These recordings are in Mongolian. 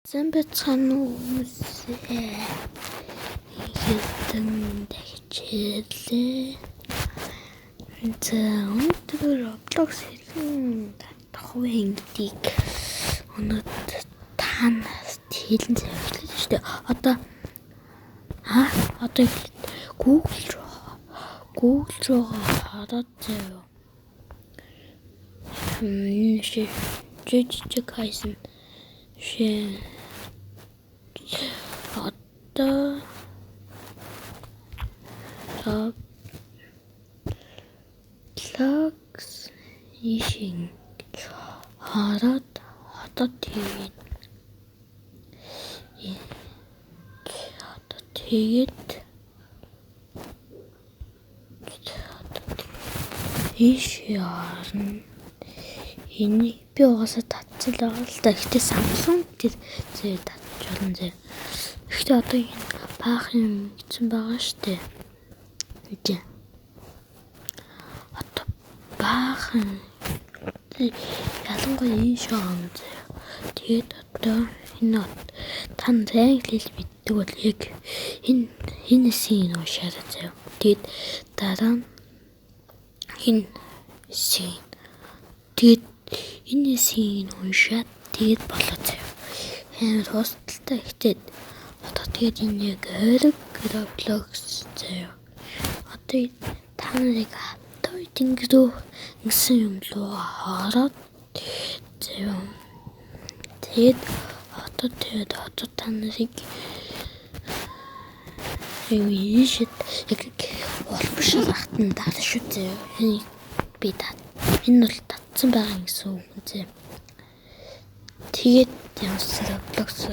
Сайн байцгаана уу хүмүүсээ. Хэдэн дахижлээ. За өнөөдөр Roblox хэрхэн татах вэ гэдгийг өнөөдөр та нарт хэлэн заяа шүү дээ. Одоо одоо Google руу хараад заяа. Жижиг хайсан шээ. Одоо Roblox ишин хараад одоо тэгээд ийш ярна. Энийг би угаасаа татсан л байгаа л да. Гэхдээ Samsung дээр зэ татж болно зэ. Гэхдээ одоо энэ баах юм гэсэн байгаа штэ. Үгүй. Одоо баахан ялангуяа ийш байгаа зэ. Тэгээд одоо энэ та англи хэл мэддэг бол яг энэ хэсгийг уншаарай заяа. Тэгээд дараа нь энэ хэсгийг тэгээд энэ хэсгийг уншаад тэгээд болоо заяа. Амар хосталтай ихтэй одоо тэгээд энэ яг ойрог Roblox заяа. Одоо та нарыг одоо тэнгэр рүү ингэсэн юм руу ороод заяа. Тэгээд одоо тэгээд одоо та нарыг ийшээ яг уламжлалт нь дараа шүү заяа. Энийг би тат энэ бол татсан байгаа гэсэн үг заяа. Тэгээд ямар ч Roblox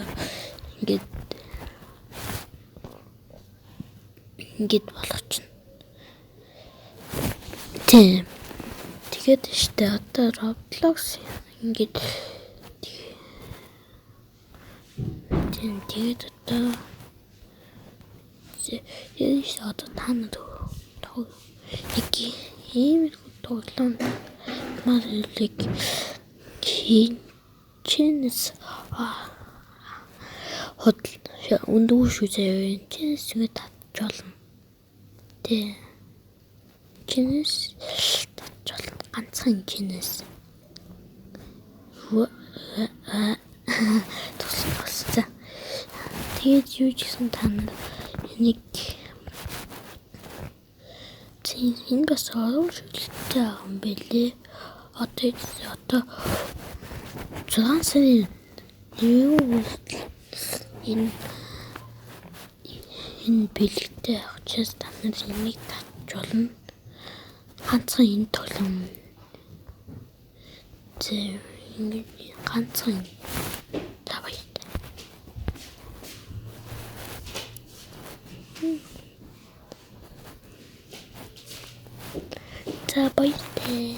ингээд болгочихно. Тийм. Тэгээд штэ одоо Roblox ингээд тийм тэгээд одоо тэгээд одоо та нар нэг иймэрхүү тоглоом марлыг чинээс худал өндөгөө шүү заяа. Чинээс ингэ татж болно. Тэ. Чинээс татж болно. Ганцхан чинээс. Тусласан. Тэгээд юу ч гэсэн та нар энийг энэ бас оруулалттай юм бэлээ. Одоо 6 сарын юу энэ бэлэгтэй учраас та нар энийг татж болно. Ганцхан энэ тоглоом зэ ингэ ганцхан тавай. За баяртай.